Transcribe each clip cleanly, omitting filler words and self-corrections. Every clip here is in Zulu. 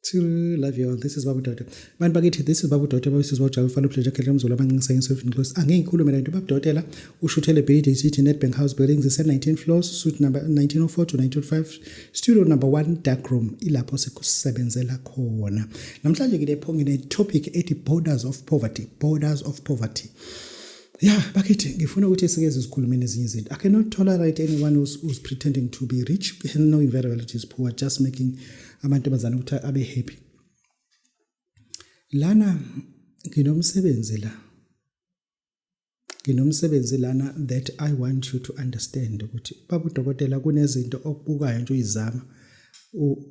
Love you all. This is Babu Dokotela. Bantu bakithi, this is Babu Dokotela. This is Babu Jabu Fana Pleasure Khehla Mzulu abancisa ngisefini close. Angeke ngikhulume lento Babu Dokotela ushuthele BDC Nedbank House Buildings ise 19 floors, suite number 1904 to 1905, studio number 1, dark room, ilapho sikusebenzela khona. Namhlanje ke lepho ngine topic ethi borders of poverty, borders of poverty. Yeah, bakithi ngifuna ukuthi sike sizikhulume nezinye izinto. I cannot tolerate anyone who's pretending to be rich knowing very well it is poor, just making amantombazane ukuthi abe happy. Lana nginomsebenzi la. Nginomsebenzi lana that I want you to understand ukuthi baba udokotela kunezinto okubukayo nje uyizama.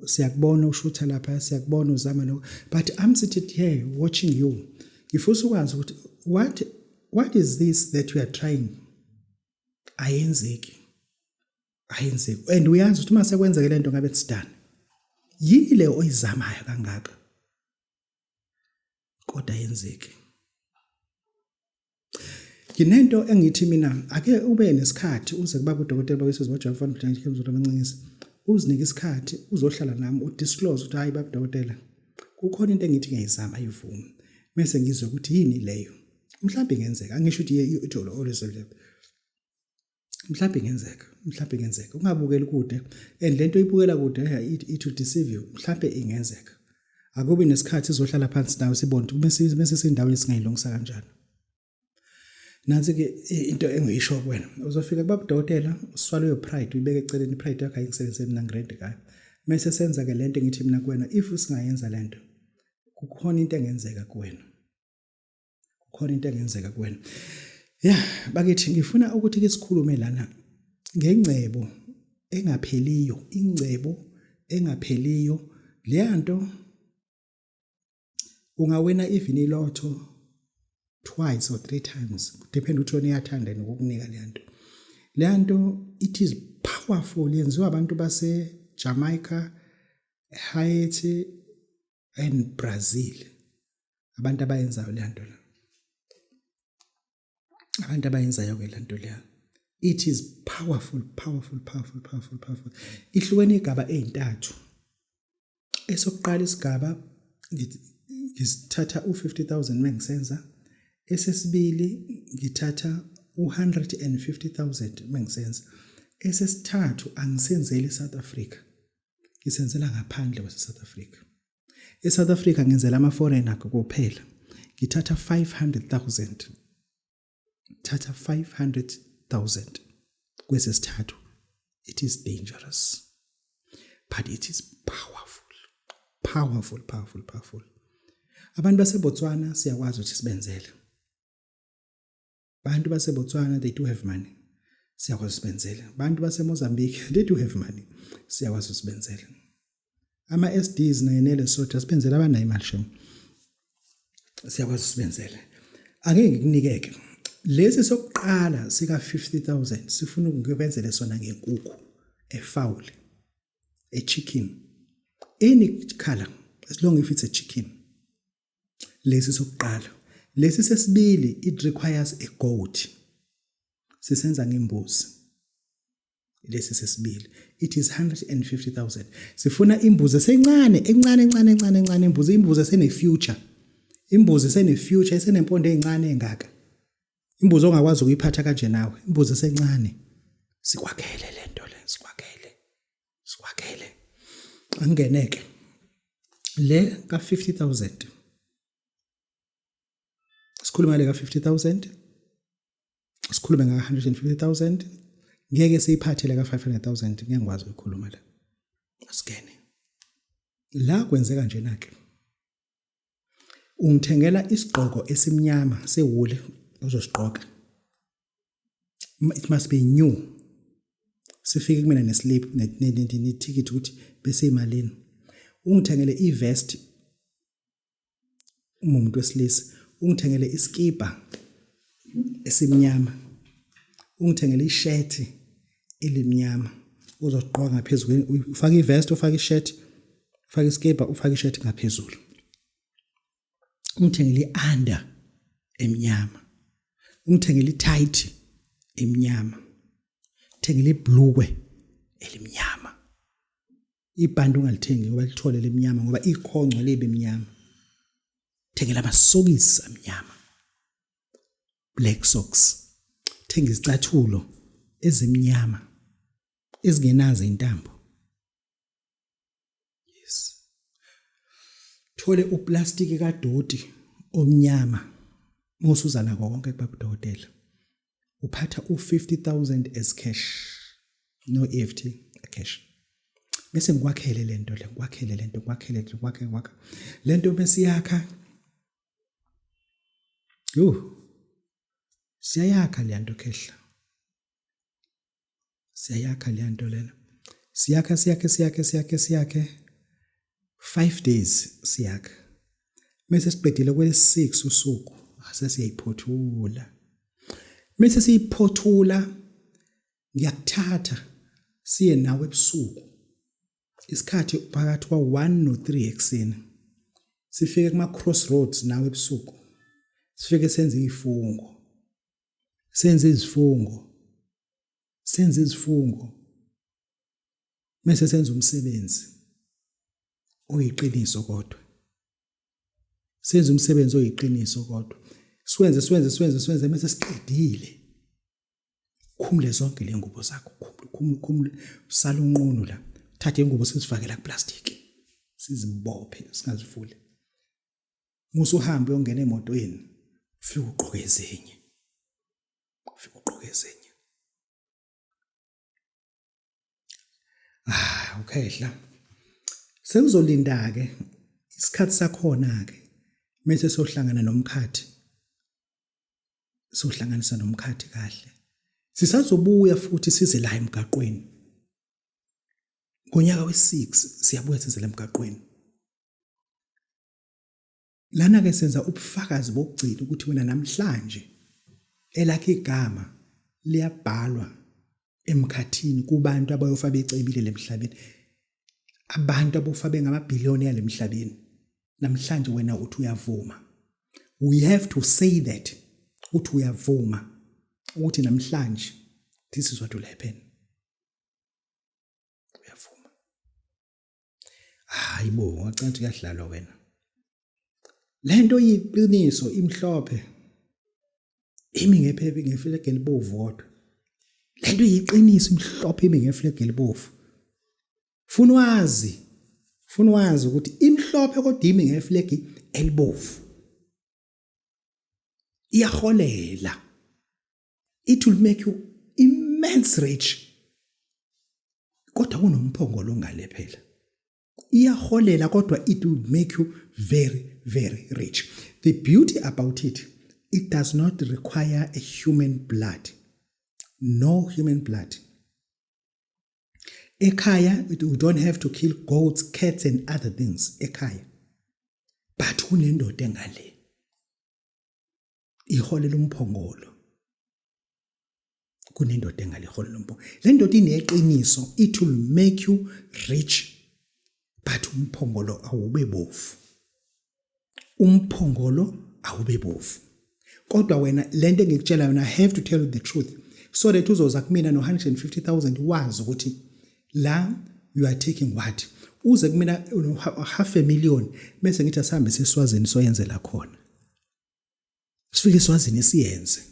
Siyakubona ushutha lapha, siyakubona uzama lokho, but I'm sitting here watching you. Ngifisa ukwazi ukuthi what is this that you are trying? Ayenzeki. Ayenzeki. And uyazi ukuthi uma sekwenzeke lento ngabe it's done. Yini le oyizamayo kangaka? Kodwa ayenzeki. Nginento engithi mina ake ube nesikhathi uze kubaba udokotela bakwisizwe baJava Fana Mhlanje Khemzulu abancingisi. Uzinike isikhathi uzohlala nami udisclose ukuthi hayi baba dokotela kukhona into engithi ngiyayizama ayivume. Mase ngizwe ukuthi yini leyo. Mhlawumbe ingenzeka, angisho ukuthi it will always happen. Mhlawumbe ingenzeka, mhlawumbe ingenzeka. Ungabukeli kude and lento oyibukela kude it will deceive you. Mhlawumbe ingenzeka. Akubi nesikhathi sizohlala phansi nawe sibone ukuthi bese sindaweni singayilungisa kanjani. Nansi ke into engiyisho kuwena. Uzofika kubaba udokotela, uswallow your pride, uyibeke eceleni pride yakho ayingisebenzise mina ngiready kayo. Mase senza ke lento engithi mina kuwena, if usingayenza lento kukhona into engenzeka kuwena. Kukhona into engenzeka kuwena. Yeah, bakithi ngifuna ukuthi ke sikhulume lana ngengcebo engapheliyo, ingcebo engapheliyo. Leyanto ungawina even ilotho twice or three times, depend ukuthi wena uyathanda nokukunika leyanto. Leyanto it is powerful, yenziwa abantu base Jamaica, Haiti and Brazil. Abantu abayenzayo leyanto la. Abantu abayenzayo ke lento leya. It is powerful, powerful, powerful, powerful, powerful. Ihlukene igaba ezintathu. Esokuqala isigaba ngisithatha u50000 mengisenza, esesibili ngithatha u150000 mengisenza, esesithathu angisenzeli South Africa, ngisenzela ngaphandle kwase South Africa. ESouth Africa ngenzela ama foreigner kuphela. Ngithatha 500,000. Thatha 500,000 kwesesithathu. It is dangerous, but it is powerful, powerful, powerful, powerful. Abantu baseBotswana siyakwazi ukuthi sibenzele. Bantu baseBotswana, they do have money, siyakwazi usibenzela. Bantu baseMozambique, they do have money, siyakwazi usibenzela. Ama SDs naye neLesotho sibenzela, abanayo imali shem, siyakwazi usibenzela. Ake ngikunikeke lesi sokuqala sika 50000, sifuna ukukwenzele sona ngenkukhu, efowl, a chicken, any color, as long if it's a chicken. Lesi sokuqala. Lesi sesibili, it requires a goat, sisenza ngembuzi. Lesi sesibili, it is 150,000. Sifuna imbuzi esencane, encane, encane, encane, encane, imbuzi esene future, imbuzi esene future, esenempondo ezincane engaka, imbuzi ongakwazi ukuyiphatha kanje nawe, imbuzi esencane. Sikwakhele lento le, sikwakhele, sikwakhele. Angeneke le ka 50000, sikhuluma le ka 50000, sikhulume nga 150000. Ngeke siyiphathe le ka 500000, ngeke ngikwazi ukukhuluma la. Asikene la, kwenzeka nje na ke, ungithengela isigqoko esimnyama sewule ozosigqoka. It must be new, sifike kumina neslip nethikithi ukuthi bese imalini. Ungithengele ivest umuntu wesilisa, ungithengele iskipa esimnyama, ungithengele ishirt elimnyama uzogqoka ngaphezulu. Ufake ivest, ufake ishirt, ufake iskipa, ufake ishirt ngaphezulu. Ungithengele i-under emnyama, ungithengele i-tight emnyama, thengele ibhlukwe elimnyama. Ibhandi ungalithengi ngoba lithole limnyama ngoba ikhonco libe mnyama. Thengela amasokisi amnyama. Black socks. Thenga izicathulo ezimnyama ezingenazo intambo. Yes. Thole uplastiki kadoti omnyama musuza nako konke kubaba udokotela. Uphatha u50000 as cash. No EFT, cash. Bese ngikwakhele lento le, ngikwakhele lento, ngikwakhele ngikwakhe ngikwakhe. Lento bese yakha. Yo. Siyayakha le nto khehla. Siyayakha le nto lena. Siyakha siyakhe siyakhe siyakhe siyakhe 5 days siyakha. Mase siqedile kwesi-6 usuku ase siyayiphothula. Mase siyiphothula ngiyakuthatha siye nawe ebusuku. Isikhathi phakathi kwa-1 no-3 ekuseni. Sifike kuma-crossroads nawe ebusuku. Sifike senze izifungo. Senze izifungo. Senze izifungo. Mese senza umsebenzi oyiqiniso kodwa. Senze umsebenzi oyiqiniso kodwa. Siwenze siwenze siwenze siwenze mase siqedile. Khumule zonke le ngubo zakho, khumule khumule khumule usala unqunu la. Thatha ingubo sizifake la kuplastic. Sizibophe singazivuli. Musa uhambe uyongena emotweni ufike ugqoke ezinye. Ufike ugqoke ezinye. Ah, ukhehla. Sengizolinda ke isikhathi sakhona ke mase sohlangana nomkhathi. Sohlanganisa nomkhathi kahle. Sisazobuya futhi size la emgaqweni. Ngonyaka we-6 siyabuya size la emgaqweni. Lana ke senza ubufakazi bokugcina ukuthi wena namhlanje elakhe igama liyabhalwa emkhathini kubantu abayofa becebile lemhlabeni abantu abofa bengamabhiliyoni yalemhlabeni namhlanje wena uthi uyavuma we have to say that uthi uyavuma ukuthi namhlanje this is what will happen uyavuma Hayi bo, ngacela ukuthi kuyadlalwa wena. Lento iyiqiniso imhlophe. Imi ngephepha ngeflag elibovu kodwa. Lento iyiqiniso imhlophe imi ngeflag elibovu. Funa wazi. Funa wazi ukuthi imhlophe kodwa imi ngeflag elibovu. Iyaholela. It will make you immense rich. Kodwa kunomphongolo ongale phela. Iyaholela kodwa it will make you very very rich. The beauty about it, it does not require a human blood. No human blood. Ekhaya you don't have to kill goats, cats and other things ekhaya. But kunendoda engale. Iholela umphongolo. Kunendoda engale iholela umphongolo. Le ndoda ineqiniso, it will make you rich. But umphongolo awube bovu. Umphongolo awube bovu. Kodwa wena lento engikutshela yona I have to tell you the truth so that uzoza kumina no 150,000 wazi ukuthi la you are taking what. Uze kumina no half a million bese ngithi asihambe seswazini soyenzela khona. Sifike eswazini siyenze.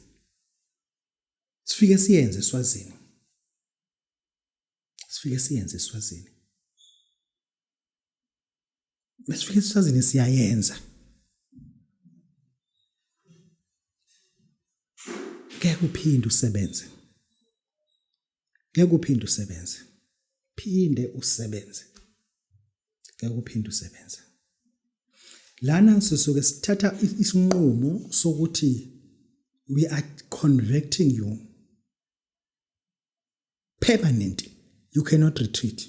Sifike siyenze eswazini. Sifike siyenze eswazini. Mesifike eswazini siyayenza. Ngeke uphinde usebenze. Ngeke uphinde usebenze. Phinde usebenze. Ngeke uphinde usebenze. Lana sisuke sithatha isinqumo sokuthi we are convicting you permanent. You cannot retreat.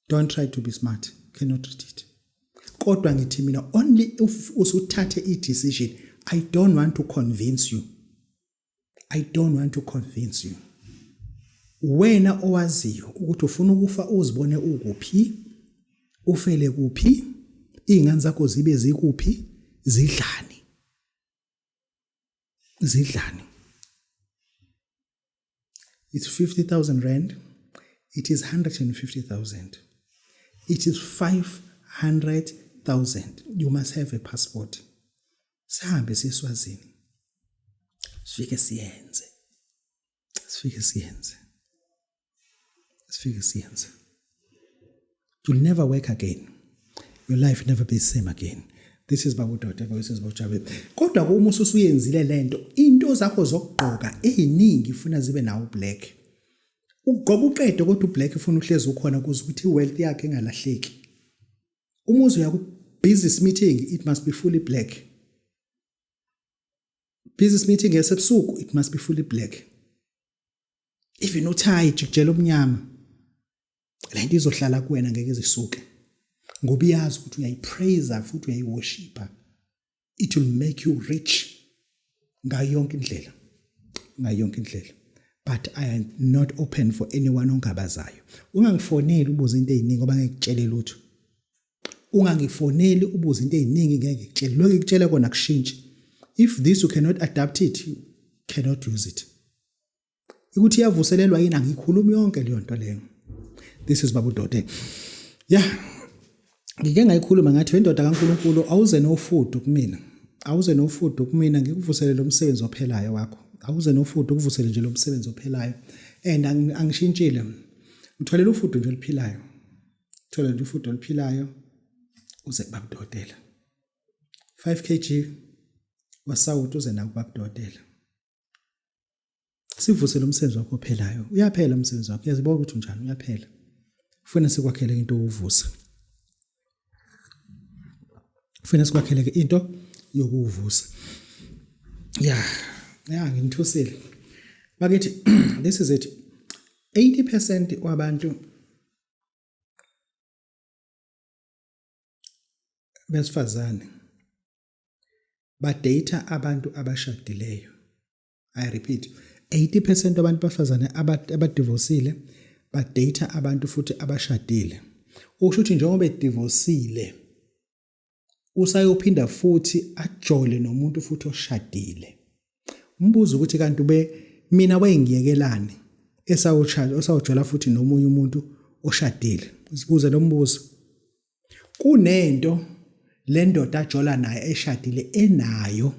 Don't try to be smart. You cannot retreat. Kodwa ngithi mina only if usuthathe i-decision I don't want to convince you. I don't want to convince you. Wena owaziyo ukuthi ufuna ukufa uzibone ukuphi, ufele kuphi, izingane zakho zibe zikuphi, zidlani. Zidlani. It's 50,000 rand. It is 150,000. It is 500,000. You must have a passport. Sihambe siswazini. Sifike siyenze. Sifike siyenze. Sifike siyenze. You'll never work again. Your life never be the same again. This is Babu Doda, this is Babu Jabe. Kodwa uma ususuyenzile lento, into zakho zokugqoka eziningi ifuna zibe nawo black. Ugqoka uqede kodwa ublack ufuna uhlezi ukhona ukuze ukuthi iwealth yakhe ingalahleki. Uma uzoya ku business meeting it must be fully black. Business meeting yasebusuku it must be fully black. Even uthayi jikijela omnyama. Lento izohlala kuwena ngeke izisuke. Ngoba iyazi ukuthi uyayipraise futhi uyayiworshipa. It will make you rich ngayo yonke indlela. Ngayo yonke indlela. But I am not open for anyone ongabazayo. Ungangifoneli ubuze into eziningi ngoba ngeke ngikutshele lutho. Ungangifoneli ubuze into eziningi ngeke ngikutshele. Lokho ngikutshele kona kushintshi. If this you cannot adapt it, you cannot use it. Ukuthi iyavuselelwa yini angikhulumi yonke leyo nto leyo. This is Babu Dode. Yeah. Ngike ngayikhuluma ngathi wendoda kaNkuluNkulu awuze nofudu kumina. Awuze nofudu kumina ngikuvuselele umsebenzi ophelayo wakho. Awuze nofudu ukuvusele nje lo msebenzi ophelayo. And angishintshile. Ngitholela ufudu nje oluphilayo. Thola nje ufudu oluphilayo uze kubaba udokotela. 5 kg wasawuti uze naku baba udokotela. Sivuse lo msebenzi wakho ophelayo. Uyaphela umsebenzi wakho. Uyazibona ukuthi unjani, uyaphela. Ufuna sikwakhele into yokuvusa. Ufuna sikwakhele ke into yokuvusa. Yeah. Yeah, ngimthusile. Bakithi this is it. 80% wabantu besifazane badata abantu abashadileyo. I repeat, 80% abantu bafazane abadivosile badata abantu futhi abashadile. Okusho ukuthi njengoba edivosile usayophinda futhi ajole nomuntu futhi oshadile. Umbuzo ukuthi kanti ube mina wayengiyekelani esawutshala osawujola futhi nomunye umuntu oshadile. Sibuze lo mbuzo. Kunento le ndoda ajola naye eshadile enayo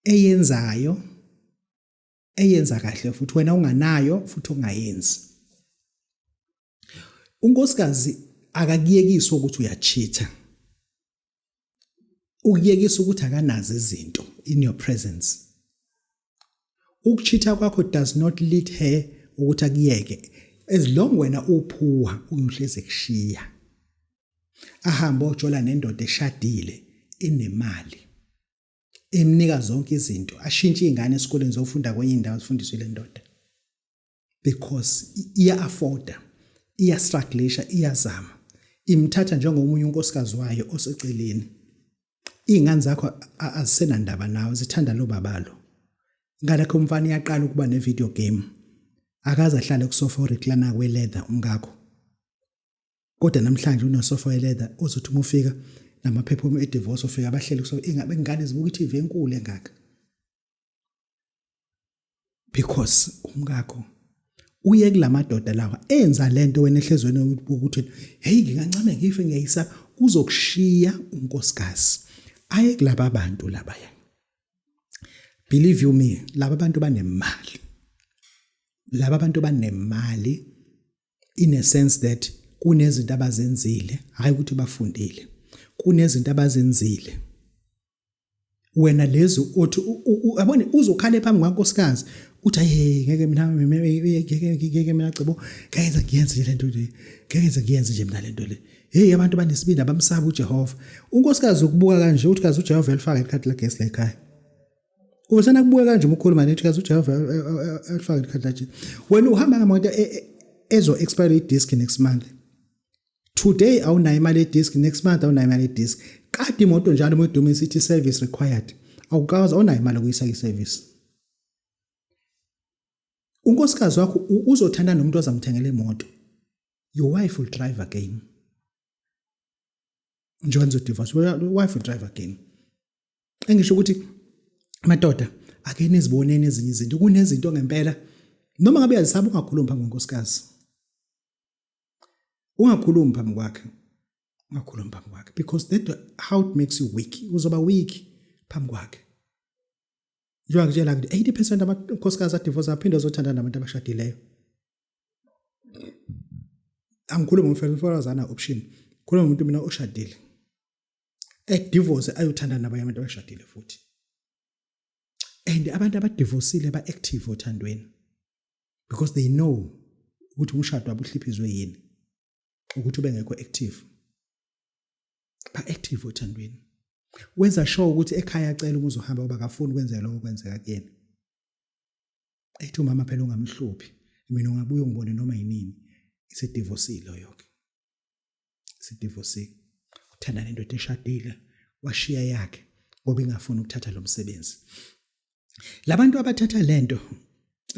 eyenzayo eyenza kahle futhi wena unganayo futhi ungayenzi. Unkosikazi akakuyekiswa ukuthi uyachitha. Ukuyekisa ukuthi akanazo izinto in your presence. Ukuchitha kwakho does not lead her ukuthi akuyeke. As long wena uphuwa uyohleze kushiya. Ahambe ojola nendoda eshadile enemali. Emnika zonke izinto, ashintshe izingane esikoleni zofunda kwenye indawo zifundiswe le ndoda. Because iya afforda, iya strugglisha, iyazama. Imthatha njengomunye unkosikazi wayo oseceleni. Izingane zakho azisenandaba nawe, zithanda lo babalo. Ngalokho umfana uyaqala ukuba ne video game. Akaze ahlale kusofa orecliner we leather umkakho. Kodwa namhlanje unosofa we leather ozothi uma ufika namaphepha e divorce ufika abahleli kusofa ingabe ingane zibuka iTV enkulu engaka. Because umkakho uye kulamadoda lawa enza lento wena ehlezweni ukuthi hey ngingancame ngife ngiyayisaba uzokushiya unkosikazi aye kulaba bantu labaya. Believe you me, laba bantu banemali. Laba bantu banemali in a sense that kunezinto abazenzile, hayi ukuthi bafundile. Kunezinto abazenzile. Wena lezi othi yabona uzokhale phambi kwankosikazi uthi hayi ngeke mina ngeke ngeke mina cebo ngeke ngiyenze nje lento le ngeke ngiyenze nje mina lento le hey abantu banesibindi abamsaba uJehova unkosikazi ukubuka kanje uthi kazi uJehova elifaka ikhadi lagesi la ekhaya ubesana kubuka kanje uma ukhuluma nethi kazi uJehova elifaka ikhadi lagesi wena uhamba ngamoto e, e, ezo expire i-disc next month Today awunayo imali yedisk, next month awunayo imali yedisk. Kade imoto njalo uma iduma isithi service required. Awukazi awunayo imali okuyisa kwi-service. Unkosikazi wakho uzothanda nomuntu ozamthengela imoto. Your wife will drive again. Njengoba nizodivorce, your wife will drive again. Engisho ukuthi madoda ake niziboneni ezinye izinto kunezinto ngempela noma ngabe uyazisaba ungakhulumi phambi kwenkosikazi. Ungakhulumi phambi kwakhe, ungakhulumi phambi kwakhe, because that how it makes you weak. Uzoba weak phambi kwakhe. Njengoba ngitshela ukuthi 80% amakhosikazi adivorce aphinde azothandana nabantu abashadileyo. Angikhulumi ngomfelokazana option, khuluma ngomuntu mina oshadile edivorce ayothandana nabanye abantu abashadile futhi. And abantu abadivosile ba-active othandweni because they know ukuthi umshado wabo uhliphizwe yini ukuthi ubengekho active. Ba-active othandweni, wenza sure ukuthi ekhaya acela uma uzohamba ngoba akafuni kwenzeka lokho kwenzeka kuyena. Ethi umama phela ungamhluphi, mina ungabuye ungibone noma yinini. Isedivosile yonke, isedivosile, uthanda nendoda eshadile, washiya yakhe ngoba ingafuni ukuthatha lo msebenzi. Labantu abathatha lento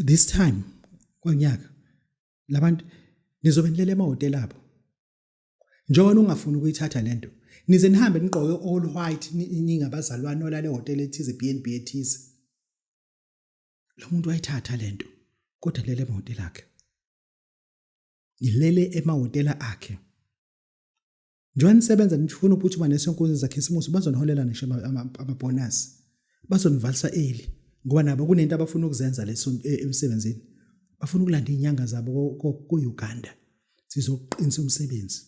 this time konyaka, labantu nizobe nilele emahhotela abo. Njengoba ungafuni ukuyithatha lento, nize nihambe nigqoke all white, ningabazalwane olale ehhotela ethize, B&B ethize. Lo muntu wayithatha lento kodwa lele emahhotela akhe, ngilele emahhotela akhe. Njengoba nisebenza nifuna ukuphuthuma nesenkonzo zakhisimusi, bazoniholela ngisho amabhonasi, bazonivalisa early ngoba nabo kunento abafuna ukuzenza leso emsebenzini, bafuna ukulanda izinyanga zabo ku-Uganda, sizoqinisa umsebenzi.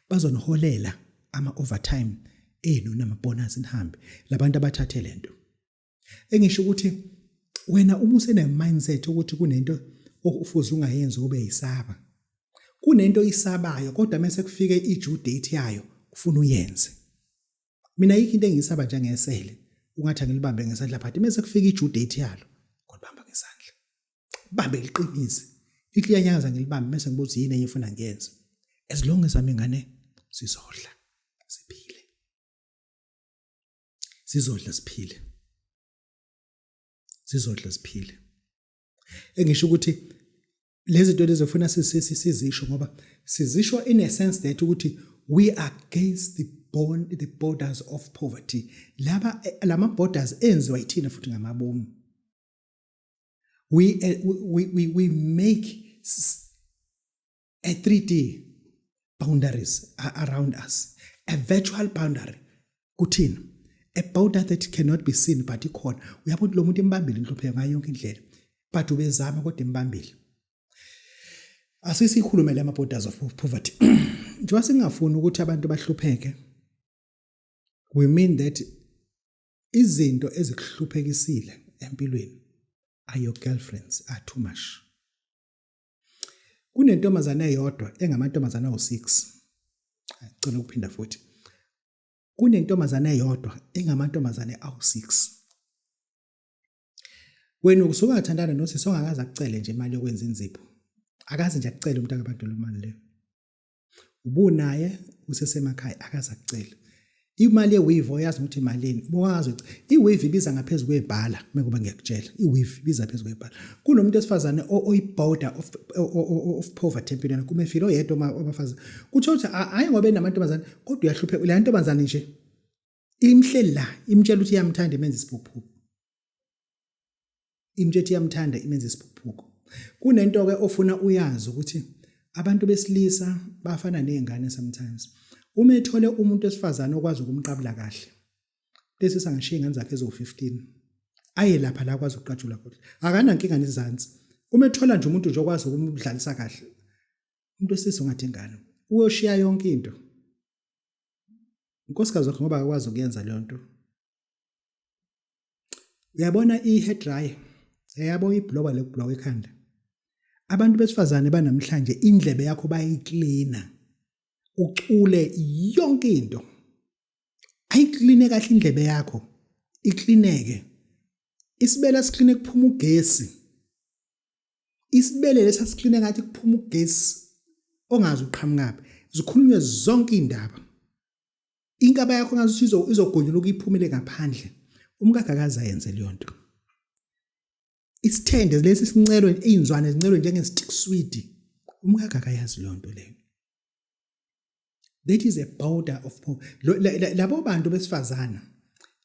Bazoniholela ama-overtime enu namabhonasi, nihambe. Labantu abathathe lento, engisho ukuthi wena uma usene mindset ukuthi kunento ofuze ungayenzi ube yisaba, kunento oyisabayo, kodwa mase kufike i-due date yayo ufuna uyenze. Mina yikho into engiyisaba njengesele, ungathi angilibambe ngesandla, but mase kufika i-due date yalo ngolibamba ngesandla, bambe liqinise, lithi liyanyaza ngilibambe, mase ngibuza yini enye ifuna ngiyenze. As long as ami ngane sizodla siphile, sizodla siphile, sizodla siphile. Engisho ukuthi lezi zinto lezi ufuna sizisho ngoba sizisho in a sense that ukuthi we are against the borders of poverty. Laba lama borders enziwa yithina futhi ngamabomu. We make a 3D boundaries around us, a virtual boundary kuthina, a border that cannot be seen but ikhona. Uyabona lo muntu imbambile inhlupheko ngayo yonke indlela, but ubezama kodwa imbambile. Asisikhulume lama borders of poverty. Njengoba singafuni ukuthi abantu bahlupheke, we mean that izinto ezikuhluphekisile empilweni are your girlfriends are too much. Kunentombazane eyodwa engamantombazane awu-6. Cela ukuphinda futhi, kunentombazane eyodwa engamantombazane awu-6. Wena usuke wathandana nosisi ongakaze akucele nje imali yokwenza inzipho, akaze nje akucele umuntu akabantu lo mali leyo. Ubunaye usesemakhaya, akaze akucele imali ye-weave. Oyazi ukuthi imalini? Ubuwazi i-weave ibiza ngaphezu kwebhala? Mekuba ngiyakutshela, i-weave ibiza phezu kwebhala. Kunomuntu wesifazane oyi-border of poverty empilweni kumefile oyedwa abafazi, kuthiwa ukuthi hhayi ngoba enamantombazane kodwa uyahlupheka. Le ntombazane nje imhleli la, imtshela ukuthi iyamthanda, imenza isiphukuphuku. Imtshela ukuthi iyamthanda, imenza isiphukuphuku. Kunento-ke ofuna uyazi ukuthi abantu besilisa bafana ney'ngane sometimes. Uma ethole umuntu wesifazane okwazi ukumqabula kahle, lesi sangashiya iy'ngane zakhe eziwu-15 aye lapha la akwazi ukuqatshulwa khona, akanankinga nezansi. Uma ethola nje umuntu nje okwazi ukumdlalisa kahle, umuntu wesilisa ungathi ingane, uyoshiya yonke into unkosikazi wakhe ngoba akakwazi ukuyenza leyo nto. Uyabona i-hair dryer, yabo, iblower lekublowa ekhanda, abantu besifazane banamhlanje indlebe yakho bayayiklina, ucule yonke into, ayikline kahle indlebe yakho, iklineke isibele, sikline kuphuma ugesi. Isibele lesi asikline ngathi kuphuma ugesi ongazi uqhamukaphi, zikhulunywe zonke indaba. Inkaba yakho ngathi izogonyuluka iphumele ngaphandle. Umkakhe akaze ayenze leyo nto. Isithende lesi sincelwe izinzwane, zincelwe njenge-stick sweet, umkakhe akayazi leyo nto leyo. That is a border of labo bantu besifazana.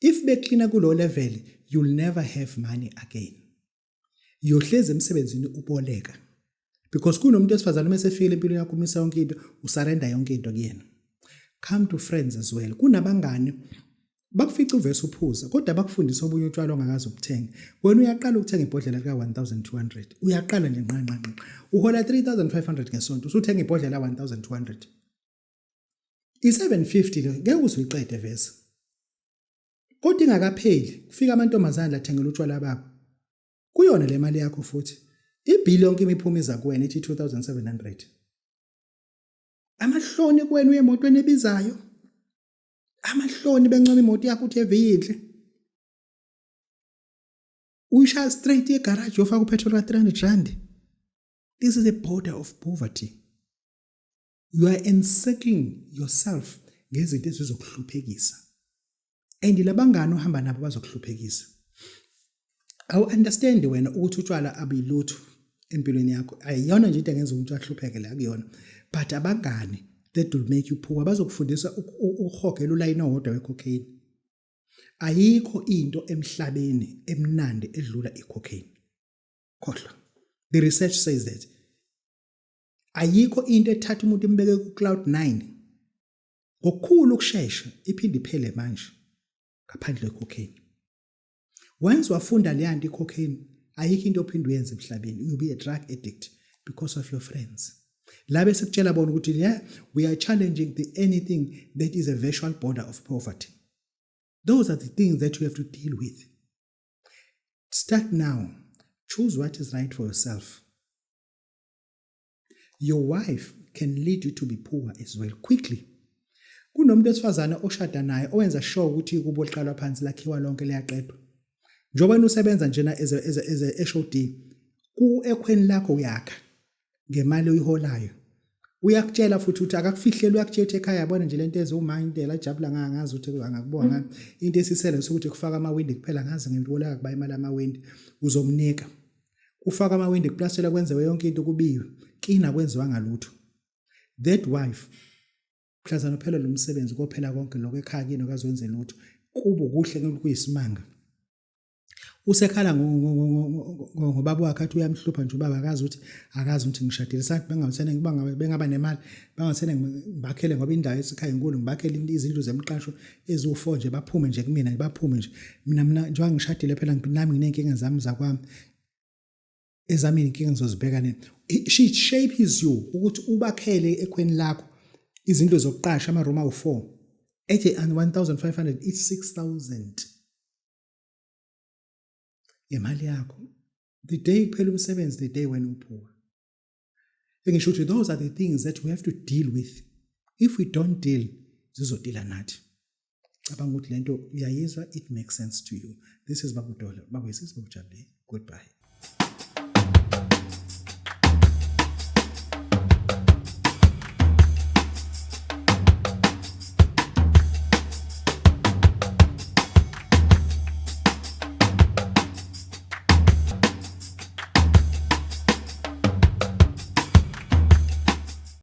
If beklina kulo level, you'll never have money again. Uyohlezi emsebenzini uboleka. Because kunomuntu wesifazane uma esefikile empilweni yakho, umisa yonke into, usurrender yonke into kuyena. Come to friends as well. Kunabangani bakufica uvese uphuza, kodwa bakufundisa obunye utshwala ongakaze ubuthenge. Wena uyaqala ukuthenga ibhodlela lika 1200, uyaqala nje nqa nqa nqa. Uhola 3500 ngesonto, usuthenga ibhodlela 1200. I-750 le ngeke uze uyiqede vese. Kodwa ingakapheli, kufika amantombazane lathengela utshwala babo. Kuyona le mali yakho futhi. Ibhili yonke imiphuma iza kuwena ithi 2700. Amahloni kuwena uye emotweni ebizayo. Amahloni bencoma imoto yakho uthi eviyinhle. Uyishaya straight egarage yofaka upetrol ka 300 rand. This is a border of poverty. You are encircling yourself ngezinto ezizokuhluphekisa. And labangani ohamba nabo bazokuhluphekisa. Awu understand wena ukuthi utshwala abuyilutho empilweni yakho. Ayiyona nje into engenza umuntu ahlupheke la kuyona. But abangani that will make you poor bazokufundisa ukuhogela ulayini owodwa wecocaine. Ayikho into emhlabeni emnandi edlula icocaine. Khohlwa. The research says that. Ayikho into ethatha umuntu imbeke ku cloud 9 ngokukhulu ukushesha iphinde iphele manje ngaphandle kwecocaine. Once wafunda leya nto icocaine, ayikho into ophinde uyenze emhlabeni. You'll be a drug addict because of your friends. La bese kutshela bona ukuthi yeah, we are challenging the anything that is a virtual border of poverty. Those are the things that you have to deal with. Start now. Choose what is right for yourself. Your wife can lead you to be poor as well quickly. Kunomuntu wesifazane oshada naye owenza sure ukuthi ikubo liqalwa phansi, lakhiwa lonke, liyaqedwa. Njengoba usebenza njena as a HOD ku ekhweni lakho, uyakha ngemali oyiholayo. Uyakutshela futhi ukuthi akakufihleli, uyakutshela ukuthi ekhaya yabona nje lento ezuma indlela ajabula ngazi ukuthi angakubonga into esisele sokuthi kufaka amawindi kuphela, ngazi ngiboleka kuba imali amawindi uzomnika. Kufaka amawindi, kuplastela, kwenziwe yonke into, kubiwe kina kwenziwa ngalutho. That wife, mhlazana uphela lo msebenzi, kophela konke lokho ekhaya kini, akazenze lutho kubo kuhle kuyisimanga. Usekhala ngobaba wakhe, athi uyamhlupha nje ubaba, akazi ukuthi ngishadile. Sathi bengathene bengaba nemali, bangathene ngibakhele ngoba indawo esekhaya inkulu, ngibakhele izindlu zemqasho eziwu4 nje, baphume nje kumina, baphume nje. Mina njengoba ngishadile phela nami nginey'nkinga zami zakwami, ezami inkinga ngizozibheka ne. She shapes you ukuthi ubakhele ekhweni lakho izinto zokuqasha ama-room awu-4 ethi and 1500, it's 6000 ngemali yakho. The day kuphela umsebenzi, the day when upoor. Engisho ukuthi those are the things that we have to deal with. If we don't deal, zizodila nathi. Cabanga ukuthi lento uyayizwa, it makes sense to you. This is Babudola, babuyisisi, babujabule. Goodbye.